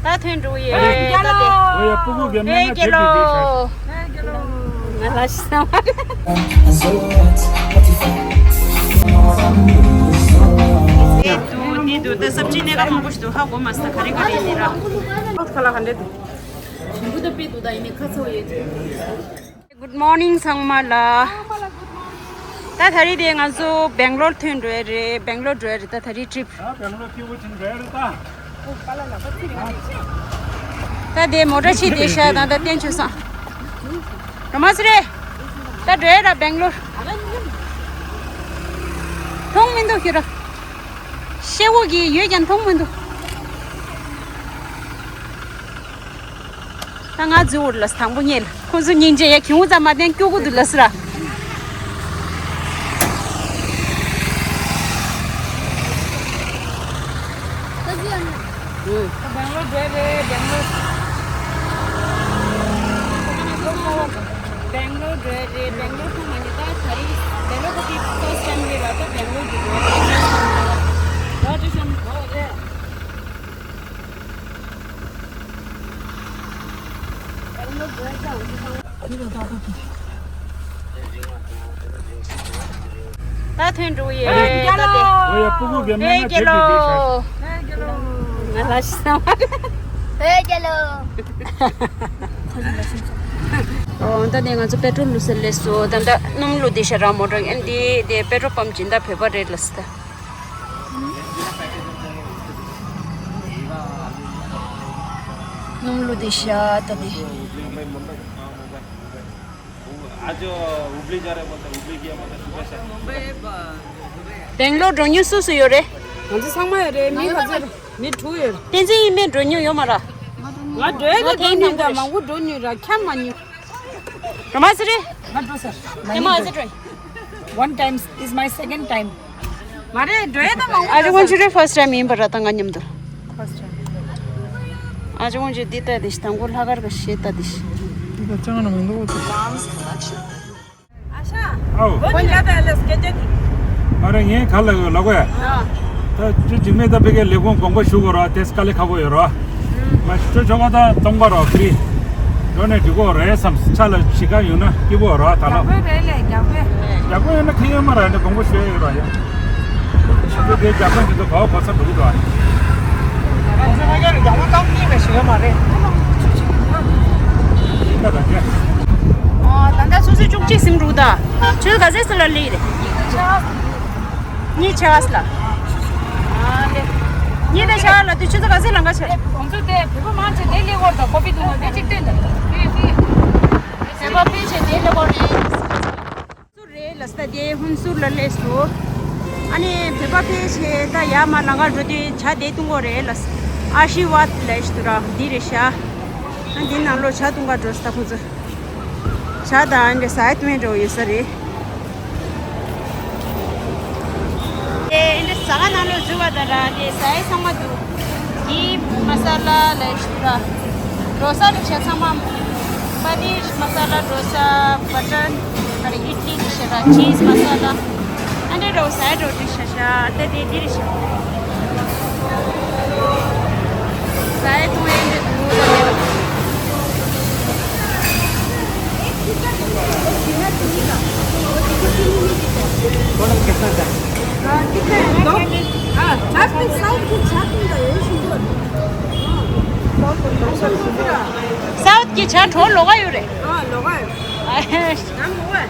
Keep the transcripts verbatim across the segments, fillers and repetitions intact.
ད་ཐོན་འགྲོ་ཡོད་རེད། ད་དེ། ཨོ་ཡ། སྤུ་གུ་གན་ཧེ་ན་རྒྱལ་ཁྱེད་ལོ། ང་ལ་ཤི་ས་མ་རེད། འདི་འདུག་འདི་འདུག་ད་སབ་ཅི་སྣེ་ཁ་མང་པོ་ཞིག་འདུག་ཧ་གོ་མ་སོང་། ད་ག་རེ་ག་རེ་ཡིན་ནི་ར། ཁ་ལ་ག་འདྲ་འདུག་ཞིམ་པོ་ད་དཔེ་འདུག་ད་ཡིན་ནའི་ཁ་ཚ་བོ་ཡོད། Good morning ཚང་མ་ལ། ད་ད་རེས་དེ་ང་ཚོ་སྦེང་ལོར་ཐོན་འགྲོ་ཡ་རེད། སྦེང་ལོར་འགྲོ་ཡ་རེད། ད་ད་རེས་ཊི་རིབ། ད་སྦེང་ལོར་སྐྱིད་པོ་ཅིག་འགྲོ་ཡ་རེད་ད། ད་དེ་མོ་ཊ་ཕྱིན་བསྡད་ཤག་ད་ད་བསྟན་ཆོས་སང་། རོ་མ་སི་རེད། ད་འགྲོ་ཡ་ར་སྦེང་ལོར། མཐོང་མི་འདུག་ཁྱོད་ར། ཤེལ་སྒོ་གི་ཡོད་ཀྱང་མཐོང་མི་འདུག་ད་ང་འཛུལ་འོར་ལ་དང་པོ་ཉལ། ཁོང་ཚོ་སྙིང་རྗེ་ཡ་ཁྱུང་ཙམ་མ་བསྟན་སྐྱོ་གུ་འདུག་ལ་སི་ར། སྦེང་ལོར་འགྲོ་རེད། སྦེང་ལོར་འགྲོ་རེད། སྦེང་ལོར་ཐོན་མ་ཉེ་ད་ད་རིང་སྦེང་ལོར་ཁོ་དེ་first time རེད་ལ། ད་སྦེང་ལོར་གི་འགྲོ་རེད། ད་དེ་བྱུང་འགྲོ་རེད། ད་ཐོན་འགྲོ་ཡོད་རེད། ད་དེ། ཨོ་ཡ། སྤུ་གུ་གན་ཧེ་ན་རྒྱལ་ཁྱེད་ལོ། ང་ལ་ཤི་ས་མ་རེད། ཨོ་ད་ནས་ང་ཚོ་པེ་ཊྲོལ་བླུགས་ས་སླེབས་སོང་། ད་ད་སྣུམ་བླུགས་བསྡད་ཤག་ར་མོ་ཊ། ཨ་འདི་དེ་པེ་ཊྲོལ་པམ་ཅིག་ད་བོད་པ་རེད་ལ་སི་ད། སྣུམ་བླུགས་བསྡད་ཤག་ད་དེ། आज हुबली जा रहे बोलते, हुबली गया बोलते, सुबह से। སྦེང་ལོར་འགྲོ་མྱོང་སུ་སུ་ཡོད་རེད། ང་ཚོ་ཚང་མ་ཡོད་རེད། མི་ག་ཚོད་རེད། མི་དྲུག་ཡོད་རེད། བསྟན་འཛིན་ཡིན་མིན་འགྲོ་མྱོང་ཡོད་མ་ར། ང་འགྲོ་ཡ་ང་ད་འགྲོ་མྱོང་། ད་མང་པོ་འགྲོ་མྱོང་ར་ཁྱམ་མ་མྱོང་། རོ་མ་སི་རེད། ང་འགྲོ་ས། དེ་མ་ཨ་ཟི་འགྲོ་ཡིན། One time is my second time. མ་རེད། འགྲོ་ཡ་ད་མང་པོ་ཨ་ཅེ་འགྲོ་ས། ཝང་ཅི་རེད། first time ཡིན་པ་ར། ད་ང་མཉམ་དུ། First time. ཨ་ཅེ་ཝང་ཅི་འདི་ལྟ་དེ་ཞིག་དང་པོ་ལྷག་དཀར་ག་ཤེད་ལྟ་དེ་ཞིག་འདི་ད་ཅང་ན་མི་འདུག་ཅེས། ཨ་ཤ། ཨའོ། འོ་ནི་ལ་ད་ལ་སྐད་ཆ་ནི། ཨ་རེ་ངས་ག་ལ་ཡོད་ལ་གོ་ཡ། ཨ། ད་ཅི་འཇིགས་མེད་ད་ཕ་གིའི་ལས་ཁུངས་དགོངས་པ་ཞུ་དགོས་ར། དེ་དཀའ་ལས་ཁག་པོ་ཡོད་ར། མ་ཤི་ཆོ་ཆོ་ག་ད་གཏོང་ག་ར་ཕི་རི། འགྲོ་ནས་འགྲིག་གོ་རེད་བསམ། ཆ་ལ་ཤི་ཁ་ཡོད་ན་སྐྱིད་པོ་ར་ད་ལ། རྒྱག་དགོས་རེད་ལས་རྒྱག་དགོས། རྒྱག་དགོས་ཡོད་ན་ཁྱི་ཡོད་མ་ར་ནས་དགོངས་པ་ཞུ་ཡ་ཡོད་ར་ཡ། ཤི་ཆོ་དེ་རྒྱག་དགོས་འདི་ཚོ་ག་བ་གོ་ས་འགྲོ་གི་འདུག་ཨ། རྒྱག་དགོས་གཏོང་གི་མེད་ཤི་ཡོད་མ་རེད། ཡིན་ད་ར་རྒྱ། ཨ་ད་ལྟ་སོ་སོའི་བཅུ་གཅིག་ཟིན་འགྲོ་གི་ད། ཆོས་ག་ཚད་ཟིན་ལ་ལི་རེད། གཉིས་ཆ་བ་ལ། ཨ་ལེ། གཉིས་དེ་ཆ་བ་ལ་དུས་ཆུ་ཚོད་ག་ཚོད་ལང་ག་ཆ། ཁོང་ཚོ་དེ་བོད་པ་མང་ཆེ་དེ་ལས་སྐོར་དང་ཀོ་ཕི་འཐུང་བ་དེ་གཅིག་སྟོན་དང་། བོད་པ་ཕལ་ཆེ་དེ་ལས་སྐོར་རེད། སུ་རེད་ལ་ས་དེ་ཧུན་སུར་ལ་སླེབས་སོ། ཨ་ནི་བོད་པ་ཕལ་ཆེ་ད་ཡར་མར་ལང་ག་འགྲོ་དུས་ཇ་དེ་འཐུང་གོ་རེད་ལ། ཨ་ཤི་ཝཱད་ལ་ཞིག་འདུག་ར་འདི་རེད་ཤག་ཨ་འདི་ནང་ལོགས་ཇ་འཐུང་ག་འགྲོ་ས་ད་ཁོང་ཚོ། ཇ་དང་འདྲ་ཟ་ཡ་བཏུང་ཡ་འདྲ་བོ་ཡོད་ས་རེད། དེ་འདྲ་ཟ་ཁང་ནང་ལ་འཛུལ་བ་དང་ར་དེ་ཟ་ཡ་ཚང་མ་འདུག་གི་མ་ས་ལ་ལ་ཞིག་ར། འགྲོ་ས་རིགས་ཤ་ཚང་མ། པ་ནིར་མ་ས་ལ། འགྲོ་ས་བ་ཊར། ཨ་རེ་ཨིཌ་ལི་རིགས་ཤ་ར། ཅིས་མ་ས་ལ། ཨ་འདྲ་འདྲ་བོ་ཟ་ཡ་འདྲ་བོ་འདྲ་ཤ་ཤ་ད་དེ་འདི་རེད་ཤག་ཟ་ཡ་འཐུང་ཡ་འདི་འདུག་ད་དེ། སའུཐ་གི་ཇ་བྲོ་ལོག་ག་ཡོད་རེད། ཨ་ལོག་ག་ཡོད། ཨ་ཡེ། ཉམས་མོ་བ།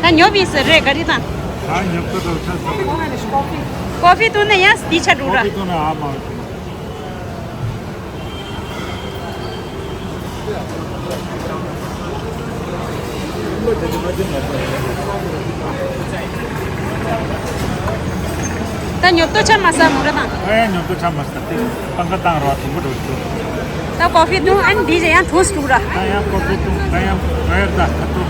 ད་ཉོབ་ཡིན་ཟེར་རེད་ག་རེ་དང་། ད་ཉོབ་ཏོ་ཏོ་ཆ་ས། ཀོ་ཕི་བཏུང་ན་ཡང་འདི་ཆ་འགྲོ་ར། ཀོ་ཕི་བཏུང་ན་ཨ་མ། ད་ཉོབ་ཏོ་ཆ་མ་ས་མོ་ར་དང་། ཨ་ཡ་ཉོབ་ཏོ་ཆ་མ་ས། ཏང་ཀ་བཏང་རོགས་དུམ་བུ་འགྲོ་ཞུ། ད་ཀོ་ཕི་བཏུང་ཨན་འདི་ཅི་ཡང་ཐུང་སུ་འདུག་ར། ད་ཡང་ཀོ་ཕི་བཏུང་ད་ཡང་རེད་ད་ཁ་ཐུག་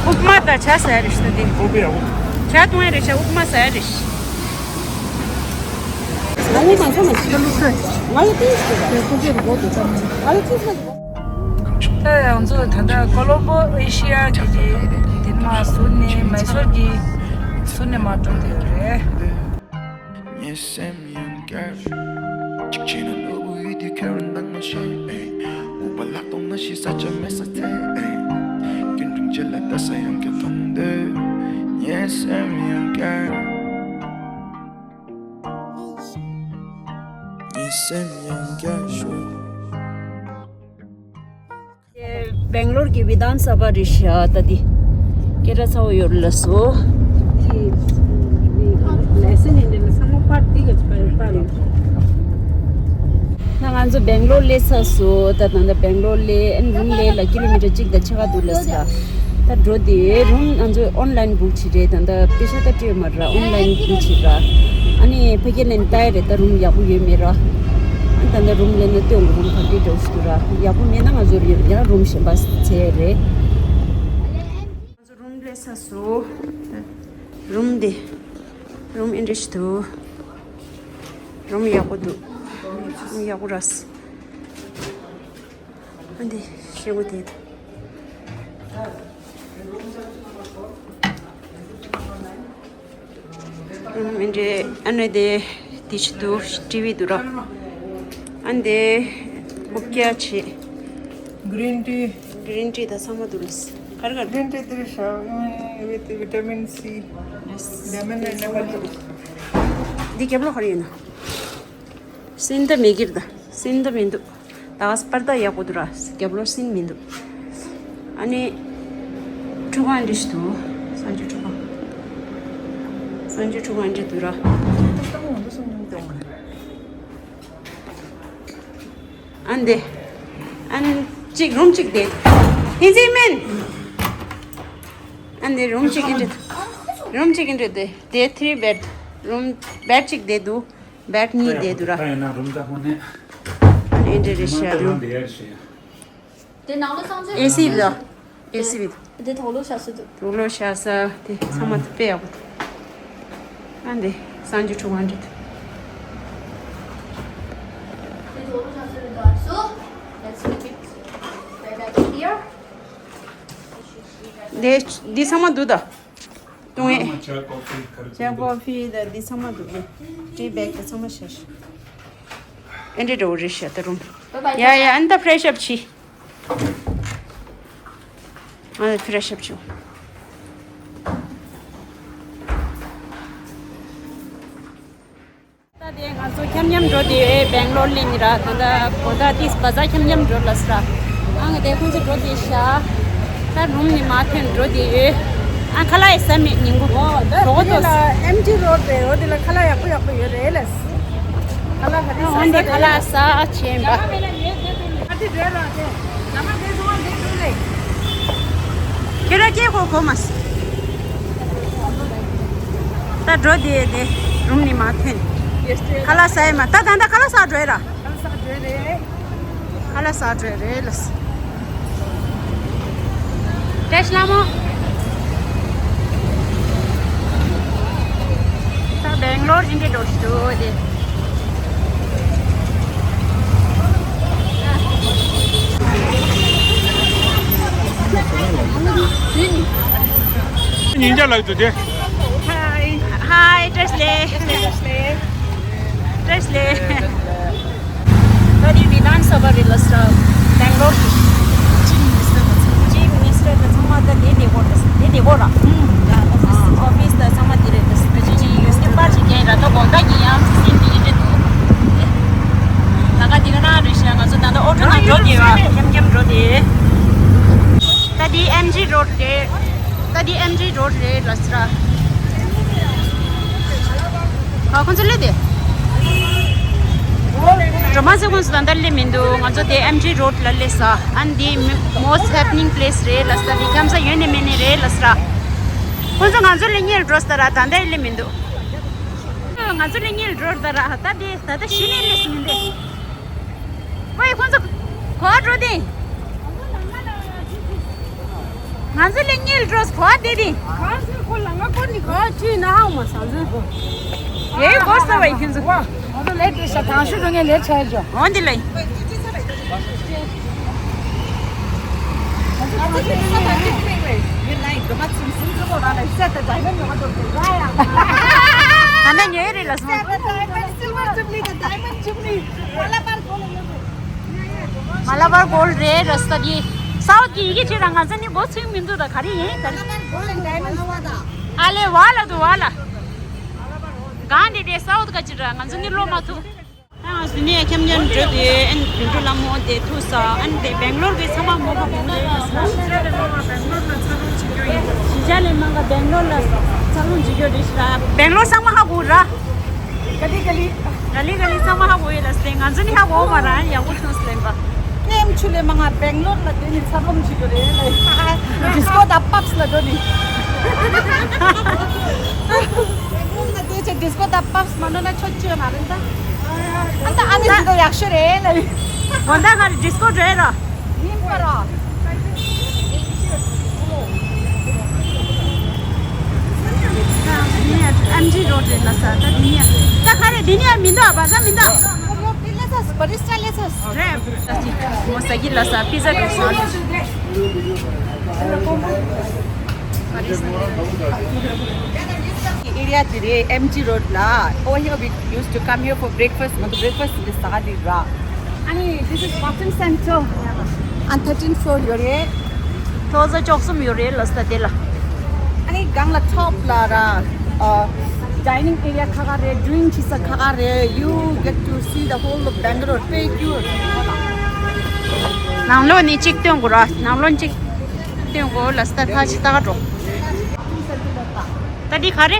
ཨུབ་མ་དང་ཇ་ཟ་ཡ་རེད་ཤག་འདི། ཀོ་ཕི་ཡ་ཨུབ། ཇ་བཏུང་ཡ་རེད་ཤག་ཨུབ་མ་ཟ་ཡ་རེད་ཤག་ང་ལ་ཏིས་ང་ལ་ཏིས་ང་ལ་ཏིས། ད་ང་ཚོ་ད་ལྟ་ཀོ་ལོམ་པོ་ཨེ་ཤི་ཡ་གི་དེ་མ་ཟུར་ནས་མེ་སོར་གྱི་ ཚུར་ནས་མ་འགྲོ་དེ་རེད། ངའི་སེམས་ཡང་བསྐྱར། གཅིག་བྱས་ན་ནོར་བུ་ཡུལ་དུས་ཁྱོད་རང་འདང་མ་བྱེད། ཨེ། ལྐུགས་པ་ལྷག་མཐོང་ན་ཞིག་ས་ཆ་མེད་ས་ཚེ། ཨེ། སྐྱོན་དྲུང་བཅད་ལ་ལྟ་ས་ཡང་ཁྱོད་མཐོང་འདོད། ངའི་སེམས་ཡང་བསྐྱར། ངའི་སེམས་ཡང་བསྐྱར་ཤོག། སྦེང་ལོར་གྱི་བི་དྷཱན་ས་བྷ་རེད་ཤག་ད་འདི་སྐད་གྲགས་ཚ་བོ་ཡོད་ལ་སོ། ལེ་སན་ཡིན་ནས་ཚང་མ་པར་འདི་ག་ཚོད་པར་པར་ཡོད། ད་ང་ཚོ་སྦེང་ལོར་སླེབས་ཚར་སོང་། ད་ད་ལྟ་སྦེང་ལོར་སླེབས། ཨན་རུམ་སླེབས་ལ་ཀི་ལོ་མི་ཊར་གཅིག་དང་ཕྱེད་ཀ་འདུག་ལབ་སོང་། ད་འགྲོ་དེ་རུམ་ང་ཚོ་ཨོན་ལན་བུག་བྱས་རེད། ད་ལྟ་པེ་ཤ་ད་སྤྲད་མ་རེད། ཨོན་ལན་བུག་བྱས་ར། ཨ་ནི་ཕ་གི་ནས་ལྟ་ཡ་རེད། ད་རུམ་ཡག་པོ་ཡོད་མེད་ར། ཨ་ད་ལྟ་རུམ་སླེབས་ན་སྟོན་དགོས། རུམ་ག་འདྲ་འདྲ་བོ་ཞིག་འདུག་ར། ཡག་པོ་མེད་ན་ང་ཚོ་ཡང་རུམ་གཞན་པ་བཙལ་རེད། ང་ཚོ་རུམ་སླེབས་ཚར་སོང་། རུམ་དེ། རུམ་ཨེ་འདྲ་ཞིག་འདུག་རུམ་ཡག་པོ་འདུག་རུམ་ཡག་པོ་ར། ཨ་འདི་ཤེལ་སྒོ་དེ་འདུག་ཨ་ནི་འདི་ཨ་ནི་དེ་དེ་ཅི་འདུག་ཊི་ཝི་འདུག་ར། ཨ་འདི་ཨོ་ཀྱ་ཆེ། Green tea. Green tea ད་ཚང་མ་འདུག་ལགས། ག་རེ་ག་རེ། Green tea there is uh, with vitamin C, lemon and apple. འདི་རྒྱབ་ལོགས་ག་རེ་ཡིན་ན། སིན་ད་མི་གིར་ད། སིན་ད་མི་འདུག་ད་ག་སྤར་ད་ཡག་པོ་འདུག་ར། རྒྱབ་ལོགས་སིན་མི་འདུག་ཨ་ནི་ཁྲུ་གང་འདྲི་ཞིག་འདུག་སང་ཇུ་ཁྲུ་གང་། སང་ཇུ་ཁྲུ་གང་འདྲི་འདུག་ར། ཨ་འདི། ཨ་ནི་གཅིག་རུམ་གཅིག་དེ། ཧིན་ཟི་མིན། ཨ་འདི་རུམ་གཅིག་འདྲི། རུམ་གཅིག་འདྲི་དེ། དེ་ཐི་རི་བེད། རུམ་བེད་གཅིག་དེ་འདུག་བེད་གཉིས་དེ་འདུག་ར། ད་ཡིན་ན་རུམ་ད་ཧོ་ནས། ཨ་ནི་འདི་རེད་ཤག་རུམ། དེ་ནང་ལ་གསང་སྤྱོད་ཨེ་སི་ལ། ཨེ་སི་བི། དེ་དུག་ལོག་བཞག་ས་འདུག་དུག་ལོག་བཞག་ས་དེ་ཚང་མ་དཔེ་ཡག་པོ་འདུག་ཨ་འདི་གསང་སྤྱོད་ཁྲུ་གང་འདྲི་འདུག་དེ་དུག་ལོག་བཞག་ས་རེད་ད། So, let's keep it right back here. དེ་འདི་ཚང་མ་འདུག་ད། བཏུང་ཡས། ཇ་ཀོ་ཕི་དང་འདི་ཚང་མ་འདུག་ཨེ། ཊི་བེག་དང་ཚང་མ་བཞག་ཨེ་འདྲ་འགྲོ་རེད་ཤག་ད་རུམ། ཡ་ཡ་ཨ་ནི་ད་ཕྲེ་ཤི་ཨབ་བྱེད། ཨ་ཕྲེ་ཤི་ཨབ་བྱེད། ད་དེ་ང་ཚོ་འཁྱམ་འཁྱམ་འགྲོ་དེ་ཡོད། སྦེང་ལོར་སླེབས་ནི་ར། ད་ལྟ་གོ་ད་ཏིས་བ་ཛར་འཁྱམ་འཁྱམ་འགྲོ་ལ་སི་ར། ཨ་ང་དེ་ཁོང་ཚོ་འགྲོ་དེ་ཤ། ད་རུམ་ནི་མ་ཐོན་འགྲོ་དེ་ཡོད། ཨ་ཁ་ལག་ཡི་ས་མེད་ཉིན་གུང་གྲོགས་ཏོ། ཨེམ་ཇི་རོཌ་རེད། འོ་དེ་ལ་ཁ་ལག་ཡག་པོ་ཡག་པོ་ཡོད་རེད་ལ་སི། ཁ་ལག་ག་དེ་ཨ་འོན་ཏེ་ཁ་ལག་ས་ཆེན་པ། ཁྱོད་ར་སྐྱེ་ཁོ་གོ་མ་སི། ད་འགྲོ་དེ་དེ་རུམ་ནི་མ་ཐོན། ཁ་ལག་ཟ་ཡི་མ། ད་ད་ད་ཁ་ལག་ཟ་འགྲོ་ཡི་ར། ཁ་ལག་ཟ་འགྲོ་ཡི་རེད་ལ་སི། བཀྲ་ཤིས་ལྷ་མོ། ད་སྦེང་ལོར་ཨིན་ཌི་འགྲོ་ཞིག་འདུག་དེ། ཉིན་རྒྱ་ལགས་འདུག་དེ། ཧའི། ཧའི། བཀྲ་ཤིས་བདེ་ལེགས། བཀྲ་ཤིས་བདེ་ལེགས། ད་དེ་བི་དྷཱན་ས་བྷ་རེད་ལ་སི་ར། སྦེང་ལོར་གྱི་ཅིབ་མི་ནི་སི་ཊར་དང་ཚང་མ་ད་དེ་དེ་སྐོར་དེ་དེ་སྐོར་ར། ཨོ་ཕི་སི་དང་ཚང་མ་དེ་རེད། ད་སི་ཅི་ཡུ་སི་པར་ཅིག་རྒྱག་ཡིན་ར། ད་དགོང་དག་གི་ཡང་སེམས་དེ་ཡིད་རེད་འདུག་ད་ག་དེ་ག་ན་རེད་ཤག་ང་ཚོ་ད་ལྟ་ཨོ་ཊོ་ནང་འགྲོ་དེ་བ། འཁྱམ་འཁྱམ་འགྲོ་དེ། ད་དེ་ཨེམ་ཇི་རོཌ་རེད། ད་དེ་ཨེམ་ཇི་རོཌ་རེད་ལ་སི་ར། ཨ་ཁོང་ཚོ་སླེབས་དེ། སྒྲོལ་མ་ཚེ་ཁོང་ཚོ་ད་ལྟ་སླེབས་མི་འདུག་ང་ཚོ་དེ་ཨེམ་ཇི་རོཌ་ལ་སླེབས་ས། ཨ་ནི་དེ་most happening place རེད་ལ་སི་ར། དེ་འཁྱམ་ས་ཡོད་ནི་མེད་ནི་རེད་ལ་སི་ར། ཁོང་ཚོ་ང་ཚོ་སླེབས་སྔོན་འགྲོ་ས་ར། ད་ལྟ་སླེབས་མི་འདུག་ང་ཚོ་སླེབས་སྔོན་འགྲོ་ས་ར། ད་དེ་ད་ལྟ་གཞི་ནས་སླེབས་སོང་དེ། ཝེ། ཁོང་ཚོ་ག་པར་འགྲོ་དེ། ང་ཚོ་སླེབས་སྔོན་འགྲོ་ས་ག་པར་བསྡད་དེ། གང་ཟེར་ཁོ་ལ་ང་སྐོར་ནི་ག་ཅི་ན་ཧང་མ་སང་ཟེར་ཁོ། ཡེ་སྐོར་ས་བ་ཡིན་ཁྱེད་ཚོ། ང་ཚོ་ལས་བྲེལ་ཤག་དང་ཤུ་འགྲོ་ངས་ལས་ཆ་ཡོད་ཇོ། འོན་ཏེ་ལེ། ང་ཚོ་ས་དང་ཅི་ཁེངས་རེད། ཡིན་ནའི་འགྲོ་མ་ཚིམ་ཟིན་ཚོ་རང་ལ་ཤ་དང་ཌའི་མོན་ཌི་ང་ཚོ་ར་ཡ། ད་ནི་ཉོས་རེད་ལ་སོང་། Diamond, silver jubilee, the diamond jubilee. Malabar gold. Malabar gold རེད་ར་ས་དེ། སའུ་ཐི་གི་ཡི་གེ་ཆེ་ར་ང་ཚོ་ནི་མགོ་ཚོས་མི་འདུག་ད་ག་རེ་ཡིན་ད། Malabar gold and diamond. ཨ་ལེ་བ་ལ་དུ་བ་ལ། གང་འདི་དེ་སའུ་ཐི་ག་ཅི་ར་ང་ཚོ་ནི་ལོ་མ་ཐུག་ད་ང་ཚོ་ནི་ཁྱམས་ཉན་འགྲོ་དེ་ཨན་དུད་འགྲོ་ལ་མོ་དེ་ཐུག་ས་ཨན་དེ་སྦེང་ལོར་གི་ཚང་མ་མོ་ག་མོ་རེད་ལ་ས། གཞིས་ཆགས་ལས་མང་ག་སྦེང་ལོར་ལ་འཚར་ལོངས་བྱེད་རྒྱུ་རེད་ཤི་ར། སྦེང་ལོར་ཚང་མ་ཧ་གོ་ར། ག་ལི་ག་ལི། ག་ལི་ག་ལི་ཚང་མ་ཧ་གོ་ཡོད་ལ་སྟེ་ང་ཚོ་ནི་ཧ་གོ་མ་ར་ཡག་པོ་བྱུང་སླེབས་པ། ནེམ་ཆུ་ལས་མང་ང་སྦེང་ལོར་ལ་དེ་ནི་འཚར་ལོངས་བྱེད་རྒྱུ་རེད་ལ། ཌིས་ཀོ་དང་པབ་སི་ལ་འགྲོ་ནི། སྦེང་ལོར་ལ་དེ་ཆེ་ཌིས་ཀོ་དང་པབ་སི་མ་འགྲོ་ན་ཆོ་ཅི་ཡོད་མ་རེད་ད། ཨ་ད་ཨ་ནི་འདི་ཚོ་ཡག་ཤོས་རེད་ལ། དགོང་དག་ག་རེ་ཌིས་ཀོ་འགྲོ་ཡ་ར། ཡིན་པ་ར། ཨེམ་ཇི་རོཌ་རེད་ལ་ས་ད་འདི་ནས་ད་ག་རེ་འདི་ནས་མི་འདུག་བ་ས་མི་འདུག་རེད། ད་ཅི་མོ་ཟ་གི་ལ་ས་པི་ཛ་འགྲོ་སོང་། ཨེ་རི་ཡ་དེ་རེད། ཨེམ་ཇི་རོཌ་ལ། Over here we used to come here for breakfast. ང་ཚོ་བྷི་རེག་ཕ་སི་འདི་ཟ་ག་འདི་ར། ཨ་ནི་this is Button Center. ཨ་ནི་thirteenth floor ཡོད་རེད། ཐོག་ས་བཅུ་གསུམ་ཡོད་རེད་ལ་ས་དེ་ལ། ཨ་ནི་སྒང་ལ་ཊོབ་ལ་ར། ཨ་ཌའི་ནིང་ཨེ་རི་ཡ་ཁ་ཁ་རེད། ཌི་རིང་ཁྲིད་ས་ཁ་ཁ་རེད། You get to see the whole of Bangalore. དཔེ་སྐྱིད་པོ་རེད། ནང་ལོགས་ནས་གཅིག་སྟོན་དགོས་ར། ནང་ལོགས་གཅིག་སྟོན་དགོས་ལ་ས་ད་ཕ་ཆི་ད་ག་འགྲོ། ད་འདི་ག་རེ།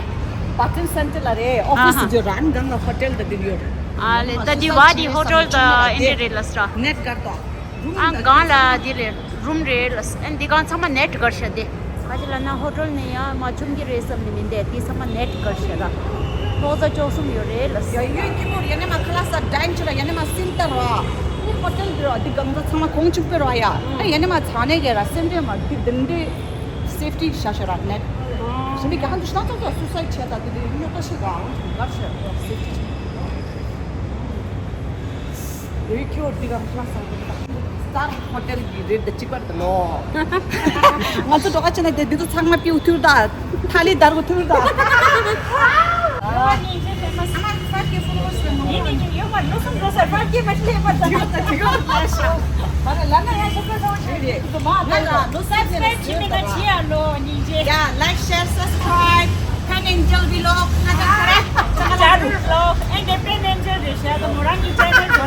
Button Center ལ་རེད། ཨོ་ཧྥི་སི་ཨ་ཧ། འདི་རང་སྒང་ལ་ཧོ་ཊེལ་ད་འདི་ཡོད་རེད། ཨ་ལེ་ད་འདི་བ་འདི་ཧོ་ཊེལ་ད་ཨེ་འདི་རེད་ལ་ས་ར། ནེཊ་གར་ཏོ། ཨ་སྒང་ལ་འདི་རེད། རུམ་རེད་ལ་ས། ཨ་འདི་སྒང་ཚང་མ་ནེཊ་གར་ཤ་དེ། ཁ་ཅིག་ལ་ན་ཧོ་ཊེལ་ནས་ཡང་མ་བྱུང་གི་རེད་བསམ་ནི་མིན་ཏེ་འདི་ཚང་མ་ནེཊ་གར་ཤ་ར། ཐོག་ས་བཅུ་གསུམ་ཡོད་རེད་ལ་ས། ཡ་ཡོད་ཀྱི་མོ་ཡ་ནི་མ་ཁ་ལ་ས་ཌའིན་ཆུ་ར་ཡ་ནི་མ་སིན་ཏར་ར། ཨ་ནི་ཧོ་ཊེལ་འདི་ར་འདི་སྒང་ཚང་མ་གོང་ཆུང་པེ་ར་ཡ། ཨ་ཡ་ནི་མ་ཚ་ནེ་གེ་ར་སེམས་ཏེ་མ་འདི་འདི་འདི། སེབ་ཏི་ཤ་ཤ་ར་ནེཊ། ཞི་མི་ག་ཧང་དུ་ཤ་ཚོ་ཚོ་སུ་སའི་ཆེ་ད་དེ་ལས་ཉོ་ཀ་ཤི་ག་ཧང་དུ་གར་ཤ་སེབ་ཏི་ཆེ། དེ་ཁྱོད་འདི་ག་ཤ་ས་གི་ད་སྟར་ཧོ་ཊེལ་གི་རེད་ད་གཅིག་པར་ད་ལོ། ང་ཚོ་འགྲོ་ཀ་ཆེ་ན་དེ་འདི་ཚོ་ཚང་མ་པིའུ་ཐུར་ད་ཐ་ལི་དར་གོ་ཐུར་ད། Subscribe བྱེད་མི་ན་བྱེད་ཡ་ལོ་སྙིང་རྗེ། Yeah, like, share, subscribe. Pen Angel Vlog. ང་ཚོ་ཁ་ར་ལ་རུ་ལོ། ཨེ་འདི་Pen Angel རེད་ཤག་ད་མོ་རང་གི་ཆེ་ནལ་ཚོ་ར།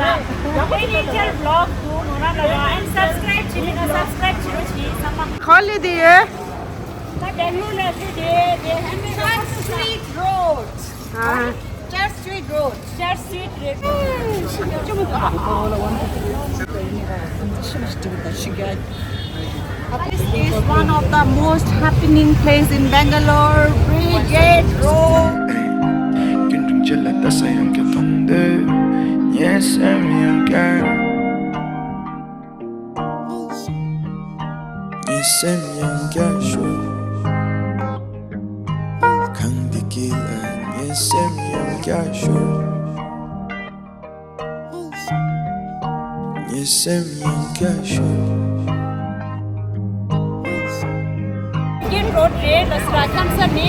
Pen Angel Vlog དུ་མོ་རང་ལ་ར། ཨེན་སབ་སི་ཀ་རའིབ་བྱེད་མི་ན་སབ་སི་ཀ་རའིབ་བྱེད་རོགས་བྱེད་ས་མ། ག་ལེ་དེ་ཡོད། ད་བེང་ལོར་ལ་ཚེ་དེ་དེ་ཧན་ཆར་སི་ཊི་རིཊ་རོཌ། ཨ། Church Street Road. Church Street Road. This is one of the most happening place in Bangalore, Brigade Road. Brigade Road རེད་ལ་སི་ར་ཁམས་ས་ནི།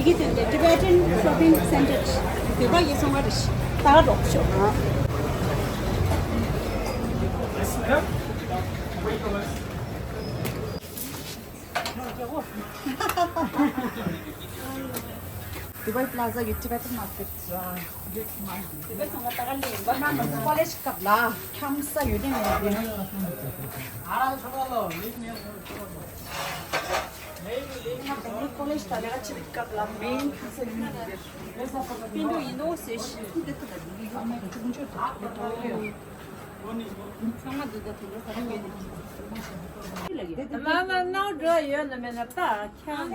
གི་དོན་དེ་Tibetan Shopping Center བོད་པ་ཡི་ཚོང་ཁང་རེད། ད་རོགས་ཤོག Dubai Plaza གི་Tibetan Market ར། དེ་བས་ཚང་མ་ད་ག་ལེན་པ་ན་ང་ཚོ་ཀོ་ལེཇ་སྐབས་ལ་འཁྱམ་ས་ཡོད་དེ་མི་འདུག་ང་ཚོ་ཀོ་ལེཇ་ད་ལས་ཀ་བྱེད་པའི་སྐབས་ལ་མེ་ཡིན་འཁྱམ་ས་ཡོད་མི་འདུག་སྤུན་གྲོགས་ཡིན་ནོ་ཟེར་ཞིག་ཚང་མ་འདུག་ད་དེ་འདྲ་ས་ར་མེད་དེ། ལ་ལ་ནའོ་འགྲོ་ཡོད་ན་མེད་ན་ད་འཁྱམ་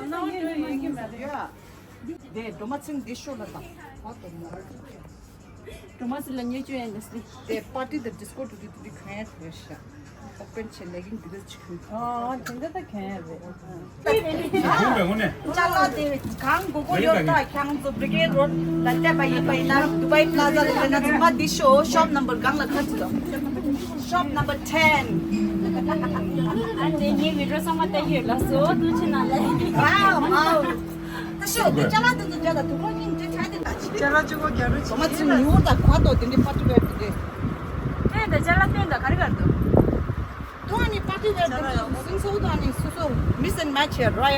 ནའོ་འགྲོ་ཡོད་ཀྱི་མ་རེད། དེ་སྒྲོལ་མ་ཚིག་འདི་ཤོད་ལ་དང་། སྒྲོལ་མ་ཚིག་ལ་ཉེ་ཅོ་ཡན་ལ་སི། དེ་པར་ཏི་དང་ཌིས་ཀོ་འགྲོ་དུས་དེ་འདྲ་གོན་ཡ་དེ་ཤ། ཨོ་པན་ཆེ་ལེ་གིན་དེ་འདྲ་ཅིག་གོན། ཨོ་དེ་འདྲ་ད་གོན་ཡ་རེད། ཅ་ལག་དེ་གང་དགོས་དགོས་ཡོད་ད་ཁྱང་ཚོ་བི་རི་གེ་རོ་ཌི་ལ་བལྟས་པ་ཡིན་པ་ཡིན་ན་དུ་བའི་པ་ལ་ཛ་ལ་ལ་ན་ཚང་མ་འདི་ཤོ་ཤོབ་ནམ་བར་གང་ལ་ཁ་ཚིག་དང་། Shop number ten. ཨ་ནི་ངའི་བི་ཌི་ཡོ་ཚང་མ་ལྟ་གི་ཡོད་ལགས་སོ། ཐུགས་རྗེ་གནང་ལགས། ཝའོ་ཝའོ། ད་ཤོད་དེ་ཅ་ལག་དེ་ཚོ་རྒྱ་དང་དུ་ལོ་ཉིན་རྗེས་ཆ་དེ་ད་ཅི། ཅ་ལག་གཅིག་པོ་རྒྱ་རུ་ཅི། ང་ཚོ་ཉུང་དང་ག་དོ་དེ་འདྲའི་པར་ཊི་ཝེར་དེ་འདྲའི། ཨེ་ད་ཅ་ལག་སྟོན་དང་ག་རེ་ག་རེ་འདུག་དུ་ཨ་ནི་པར་ཊི་ཝེར་དེ་ཚོ་སིང་སོ་དུ་ཨ་ནི་སོ་སོ་mix and match ཡ་ར་ཡ།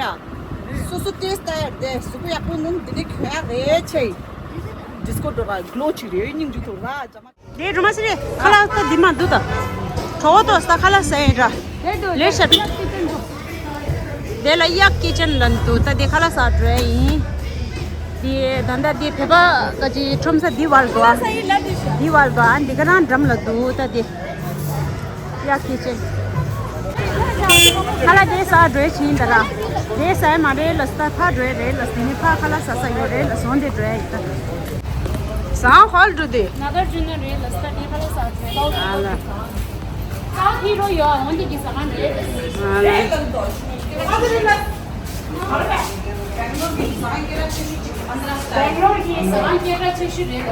སོ་སོ་ཏེས་ལྟ་ཡ་དེ་གཟུགས་པོ་ཡག་པོ་ནུམ་དེ་འདྲའི་གོན་ཡ་རེད་ཆེ། ཌིས་ཀོ་འགྲོ་ག་གློ་ཅིག་རེད་སྙིང་རྗེ་ཐུག་ར་ཅ་མ། དེ་རུ་མ་སི་རེད། ཁ་ལག་ད་འདི་མ་འདུག་ད། གྲོགས་ཏོ་ས་ཁ་ལག་ཟ་ཡིན་ར། ལས་བྱ་འདུག་དེ་ལ་གཡག་ཀི་ཅན་ལ་འདུག་ད་དེ་ཁ་ལག་ཟ་འགྲོ་ཡིན། དེ་ད་ད་དེ་བོད་པ་ག་ཅི་ཁྲོམ་ས་འདི་བར་གོ་ཨ། འདི་བར་གོ་ཨ་འདི་ག་རང་འགྲམ་ལ་འདུག་ད་དེ། གཡག་ཀི་ཅན། ཁ་ལག་དེ་ཟ་འགྲོ་ཡིན་ད་ར། དེ་ཟ་ཡ་མ་རེད་ལ་ས་ཕ་འགྲོ་ཡ་རེད་ལ་དེ་ནས་ཕ་ཁ་ལག་ཟ་ས་ཡོད་རེད་ལ་བཟོ་འདི་འགྲོ་ཡ་ཡིན་ད། ཟ་ཧོལ་འགྲོ་དེ། ནཱ་གར་ཇུ་ནི་རེད་ལ་སྟ་ཌི་ཧ་ལ་ས་ཚེ་ཨ་ལ། ས་ཧི་རོ་ཡོ་འོན་ཏེ་གི་ས་ཁང་རེད། ཨ་ལ། སྦེང་ལོར་གི་ས་ཁང་སྐད་གྲགས་ཆེ་ཤོས་རེད་ལ་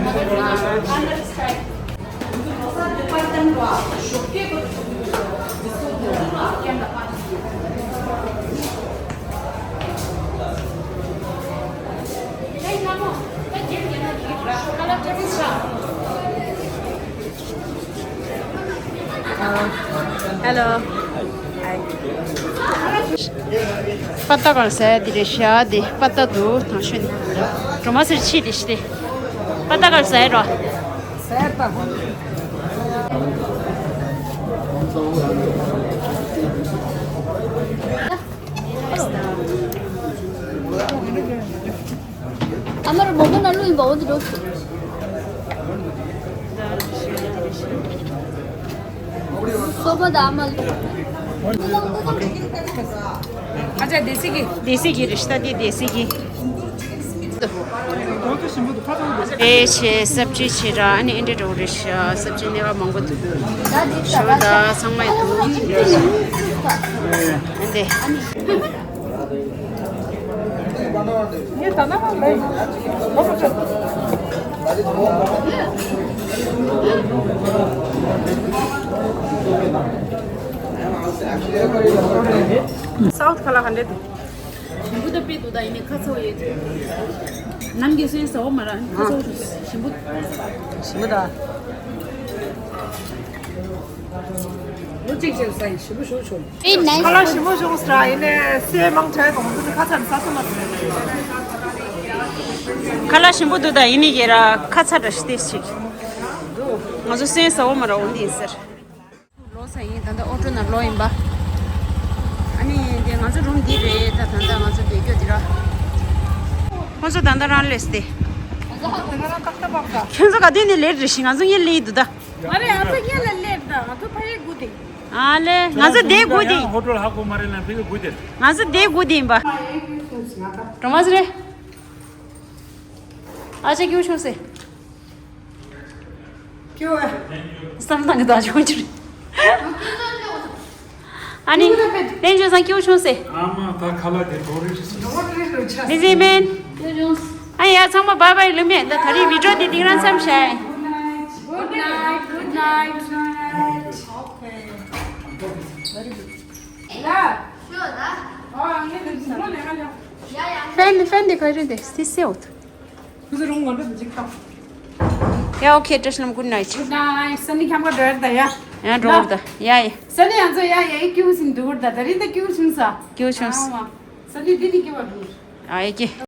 ནཱ་གར་ཇུ་ནི་ཨ་ལ་སྟ་ཌི། Hello. Hi. པ་ཏ་གར་ཟ་ཡ་འདི་རེད་ཤག་དེ་པ་ཏ་འདུག་དང་ཤོད་ནི། གྲོ་མ་སེར་ཕྱིས་ཏེ་ཤི་སྟེ། པ་ཏ་གར་ཟ་ཡ་རོ། ཟ་ཡ་ད། ཨ་མར་མོ་མོ་ན་ལུ་ཡིན་པ་འོ་འདི་འགྲོ། སོ་པ་ད་ཨ་མ། ཨ་ཅག་སྡེ་སྲིད་ཀྱི། སྡེ་སྲིད་ཀྱི་རེད་ཤག་ད་འདི་སྡེ་སྲིད་ཀྱི། ཨེ་ཆེ་སབ་ཅི་ཆེ་ར་ཨ་ནི་ཨེ་འདྲ་འགྲོ་རེད་ཤག་སབ་ཅི་སྣེ་བ་མང་པོ་འདུག་ཞོ་ད་ཚང་མ་འདུག་ཨ་འདི། སའུཐ་ཁ་ལག་ག་འདྲ་འདུག་ཞིམ་པོ་ད་དཔེ་འདུག་ད་ཡིན་ནའི་ཁ་ཚ་བོ་ཡོད། ནམ་རྒྱུན་སོན་ཟ་བོ་མ་ར་ཁ་ཚ་བོ་ཞིམ་པོ། ཞིམ་པོ་ད། ལོ་གཅིག་ཅིག་ཟ་ཡིན་ཞིམ་པོ་ཞུ་ཆོག Very nice. ཁ་ལག་ཞིམ་པོ་བྱུང་ཟེར་ཡིན་ནའི་སའི་མང་དྲགས་གོང་ཚོ་ཁ་ཚ་ནས་ཟ་ཐུབ་མ་ཐུབ། ཁ་ལག་ཞིམ་པོ་འདུག་ད་ཡིན་ནའི་ཡེ་ར་ཁ་ཚ་འདྲ་ཞིག་སྟེ་ཞིག་ང་ཚོ་སོན་ཟ་བོ་མ་ར་འོ་འདི་ཡིན་ཟེར། ལོག་ས་ཡིན། ད་ལྟ་ཨོ་ཊོ་ནང་ལོག་ཡིན་པ། ཨ་ནི་དེ་ང་ཚོ་རུམ་འདི་རེད། ད་ད་ལྟ་ང་ཚོ་བསྡད་རྒྱུ་འདི་ར། ཁོང་ཚོ་ད་ལྟ་རང་སླེབས་ཏེ། ཁྱོད་ཚོ་ག་དུས་ནས་སླེབས་རེད་ཤི། ང་ཚོ་ངས་སླེབས་འདུག་ད། ང་རེད། ང་ཚོ་ངས་ལ་སླེབས་ད། ང་ཚོ་ཕ་ཡི་དགུ་དེ། ཨ་ལེ་ང་ཚོ་དེ་དགུ་དེ། ཧོ་ཊེལ་ཧ་གོ་མ་རེད་ན་ཕ་ཡི་དགུ་དེ། ང་ཚོ་དེ་དགུ་དེ་ཡིན་པ། གྲོ་མ་ཟེར་རེད། ཨ་ཅེ་ཀྱུ་ཆུང་སེ། ཀྱོ་ཨེ། བསམ་བཏང་གི་ད་ཆུང་ཆུང་། ཨ་ནི། ལན་ཅོ་སང་ཀྱོ་ཆུང་སེ། ཨ་མ་ད་ཁ་ལག་དེ་དོ་རི་ཤི། མི་ཟེར་མེན། ཨ་ཡ་ཚང་མ་བཱའི་བཱའི་ལུམ་མེ། ད་ད་རིང་བི་ཌི་ཡོ་དེ་འདི་རང་མཚམས་བཞག་ཡིན། Good night. Good night. Good night. Okay. Very good. ཡ། ཤོད་ད། ཨ་ངས་དེ་ཟིན་ལོ་ནས་ང་ལ། ཕན་ནི་ཕན་ནི་ག་རེ་འདི་སི་སེ་འོ། ཁུ་ཚུར་རུང་ངོ་འདྲ་འཇིག་ཐག་ཡ་ཨོ་ཁེ་བཀྲ་ཤིས་ལམ། གུཌ་ནའིཊ། གུཌ་ནའིཊ། སན་ནི་ཁྱམས་ཁ་འགྲོ་ཡར་ད་ཡ། ཡ་འགྲོ་བར་ད་ཡ་ཡ། སན་ནི་ཡང་ཚོ་ཡ་ཡ་ཡི་ཀྱུ་སིན་འདུག་ད་ད་རིང་ད་ཀྱུ་ཤིམ་ས། ཀྱུ་ཤིམ་ས། སན་ནི་འདི་ནི་ཀྱུ་བ་འདུག་ཨ་ཡེ་ཀྱེ།